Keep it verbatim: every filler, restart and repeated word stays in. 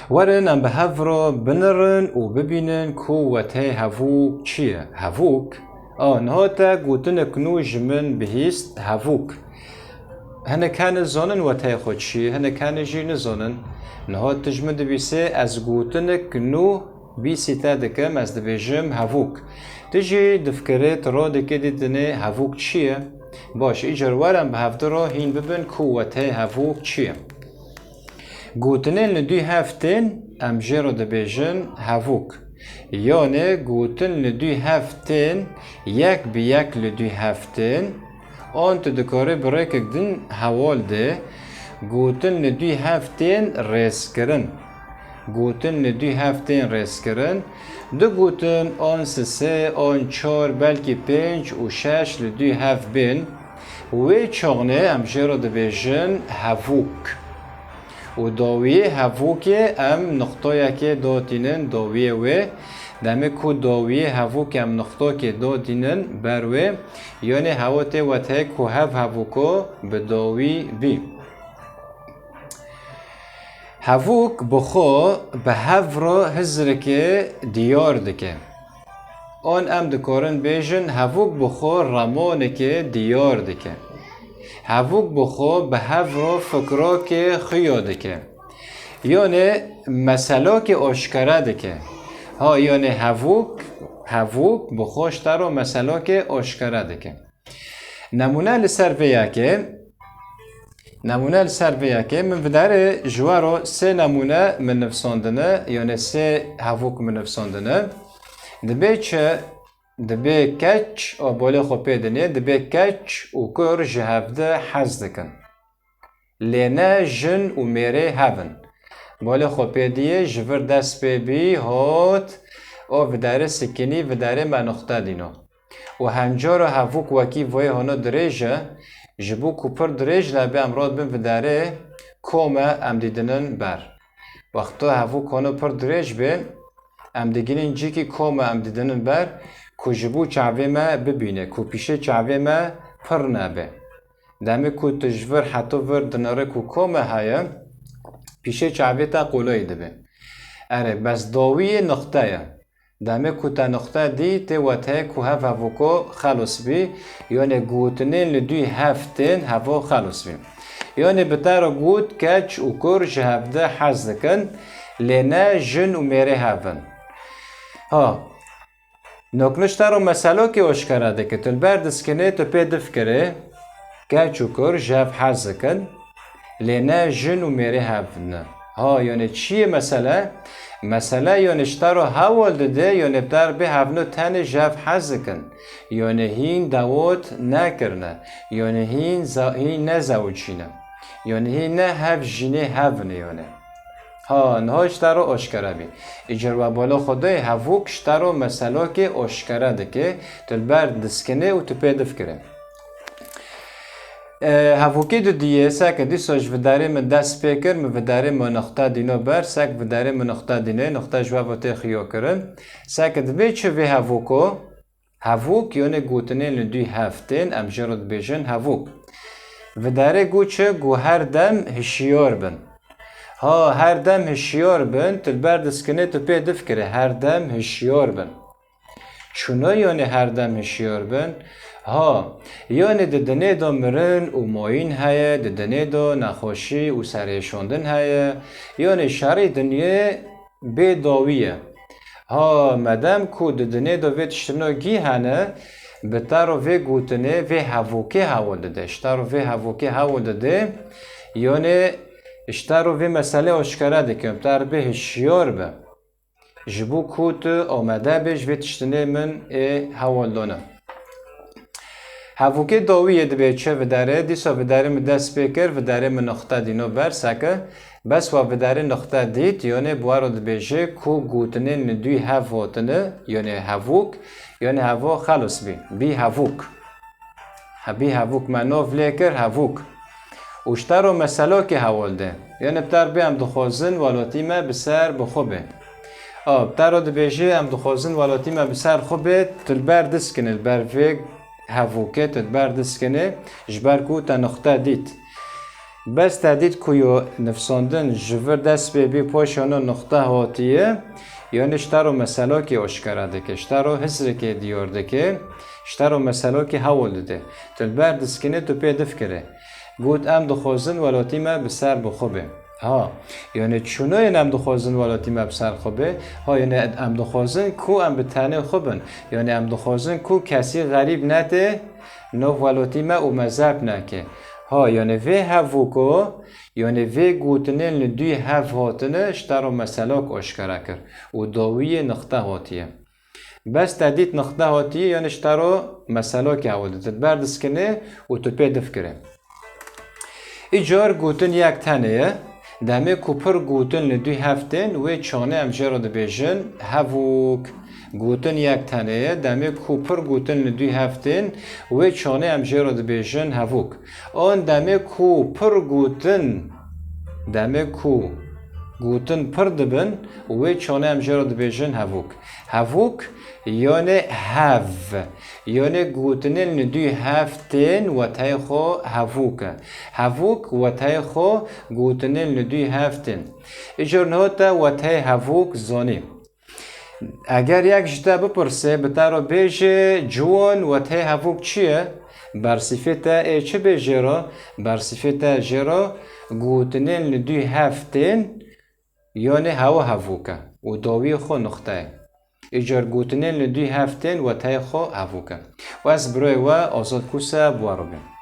Werin em bi hev re binirin û bibînin ku weteyê hevûk çi ye. Hevûk? A, niha te gotinek nû ji min bihîst, hevûk. Hinek hene zanin weteyê xwe çi ye, hinek hene jî nizanin. Niha tu ji min dibîsê, ez gotinek nû bîsî te dikim, ez dibêjim hevûk. Tu jî difikirê, tu radikê dî dinê hevûk çi ye? Baş, îcar werin bi hevdi re hîn bibin ku weteyê hevûk çi ye. Gotinên li dû hev tên, em jê re dibêjin hevûk. Yanê gotin li dû hev tên, yek bi yek li dû hev tên, an tu dikarî bi rêkek din heval de, gotin li dû hev tên rêzkirin. Gotin li dû hev tên rêzkirin. Du gotin, an sisê, an çar, belkî pênc û şeş li dû hev bên. Wê çaxnê em jê re dibêjin hevûk. Û dawiyê hevûkê em nuqtayekê datînin dawiyê wê. Demê ku dawiyê hevûkê em nuqtakê datînin ber wê, yanê hewa tê weteyê ku hev hevûko bi dawî bî. Hevûk bi xwe bi hev re hizrikê diyar dike. An em dikarin bêjin, hevûk bi xwe remanekê diyar dike. Hevûk bi xwe bi hev re fikrakê xuya dike. Yanê meselakê aşkere dike. Ha, yanê hevûk, hevûk bi xwe ji te re meselakê aşkere dike. Nemûne li ser vê yekê, nemûne li ser vê yekê, min vidarê ji we re sê nemûne min nivsandine, yanê sê hevûk min nivsandine. Dibê çi, dibê keç, a bolê xwe pê dinê, dibê keç û kur ji hevdi hez dikin. Lê ne jin û mêrê hev in. Bolê xwe pê diyê, ji vir dest pê bî, hot, o vidarê sikinî, vidarê me nuqte dîno. Û hencara hevûk wekî voyê hono dirêj e, ji bo ku pir dirêj nebe, em radibin vidarê kome em dîdinin ber. Wexto hevûk hono pir dirêj bê, em digihînin cîkî kome em dîdinin ber, ku ji bo çavê me bibîne, ku pîşê çavê me pir nebe. Demê ku tu ji vir heto vir dinere ku kome heye, pîşê çavê te qolayî dibe. Erê, bes dawiyê nuqte ye. Demê ku te nuqte dî, tê weteyê ku hev hevûko xelos bî, yanê gotinên li dû hev tên hevo xelos bî. Yanê bi te re got, keç û kur ji hevdi hez dikin, lê ne jin û mêrê hev in. Ha, nokniş te re meselokê aşkere dike, tu li ber diskinê tu pê difikirê, keç û kur ji hev hez dikin, lê ne jin û mêrê hev ne. Ha, yanê çi ye mesele? Mesele yanê ji te re hewl dide, yanê bi te re bê hevno tenê ji hev hez dikin. Yanê hîn dawot nekirine. Yanê hîn za-, hîn nezewicîne. Yanê hîn ne hev jînê hev ne yanê. Ha, niha ji te re aşkere bî. Îcar we bala Xwedê hevûk ji te re meselokê aşkere dike, tu li ber diskinê û tu pê difikirê. E, hevûkê didiyê, seke dîsa ji vidarê min dest pê kir, min vidarê min nuqte dîno ber, sek vidarê min nuqte dînê, nuqte ji we ve tê xuya kirin. Seke dibê çi vê hevûko? Hevûk, yanê gotinên li dû hev tên, em jê re dibêjin hevûk. Vidarê got çi? Got her dem hişyar bin. Ha, her dem hişyar bin, tu li ber diskinê tu pê difikirê, her dem hişyar bin. Çûna yanê her dem hişyar bin? Ha, yanê di dinê de mirin û mayîn heye, di dinê de nexweşî û serêşandin heye, yanê şerî dinyê bê dawî ye. Ha, medem ku di dinê de vê tiştino gî hene, bi te re vê gotinê, vê hevokê hewl dide. Ji te re vê hevokê hewl dide, yanê ji te re vê meselê aşkere dikim, te re bê hişyar be. Ji bo ku tu amade bê ji vê tiştinê min ê hewaldana. Hevokê dawiyê dibê çi videre, dîsa vidarê min dest pê kir, vidarê min nuqte dîno ber seke, bes wa vidarê nuqte dît, yonê bi wa re dibêje ku gotinên li dû hev hatine, yonê hevok, yonê hevo xelos bî, bî hevok. Hebî hevûk me nov lê kir hevûk. Û ji te re meselokê hewl de. Yanî bi te re bê em dixwazin welatî me bi ser bi xwe bê. A, bi te re dibêjê em dixwazin welatî me bi ser xwe bê, tu li ber diskinê, li ber vê hevûkê tu li ber diskinê, ji ber ku te nuqte dît. Bes te dît ku yo nifsandin ji vir dest pê bî paşano nuqte hatiye, yanî ji te ro meselakê aşkera dike, ji te ro hizrikê diyar dike, ji te ro meselakê hewl dide. Tu li ber diskinê tu pê difikirî. Got, em dixwazin welatî me bi ser bi xwe be. Ha, yanî çûnoyên em dixwazin welatî me bi ser xwe be. Ha, yanî em dixwazin ku em bi tenê xwe bin. Yanî em dixwazin ku kesî xerîb nete nav welatî me û me zerb neke. Ha, yanî vê hevûko, yanî vê gotinên li dûyî hev hatine, ji te ro meselak aşkera kir û dawiyê nixte hatiye. Bes te dît nixte hatiye, yanî ji te ro meselakê hewl dide. Tu ber diskinê û tu pê difikirî. Îcar gotin yek tenê ye. Demê ku pir gotin li dûyî hev tên, wê çanê em jê re dibêjin hevûk. Gotin yek tenê ye. Demê ku pir gotin li dûyî hev tên, wê çanê em jê re dibêjin hevûk. An demê ku pir gotin, demê ku gotin pir dibin, wê çanê em jê re dibêjin hevûk. Hevûk, yanî hev. Yanî gotinên li dûyî hev tên weteyê xwe hevûk e. Hevûk weteyê xwe gotinên li dûyî hev tên. Îcar niha te weteyê hevûk zanî. Eger yek ji te bipirse, bi te re bêje, ciwan, weteyê hevûk çi ye? Bersîfê te ê çi bê jê re? Bersîfê te jê re gotinên li dûyî hev tên, yanî hewa hevûk e û dawiyê xwe nuqte ye. Îcar gotinên li dûyî hev tên weteyê xwe hevûk e. Û ez birayê we Azad Kûse bi we re bûm.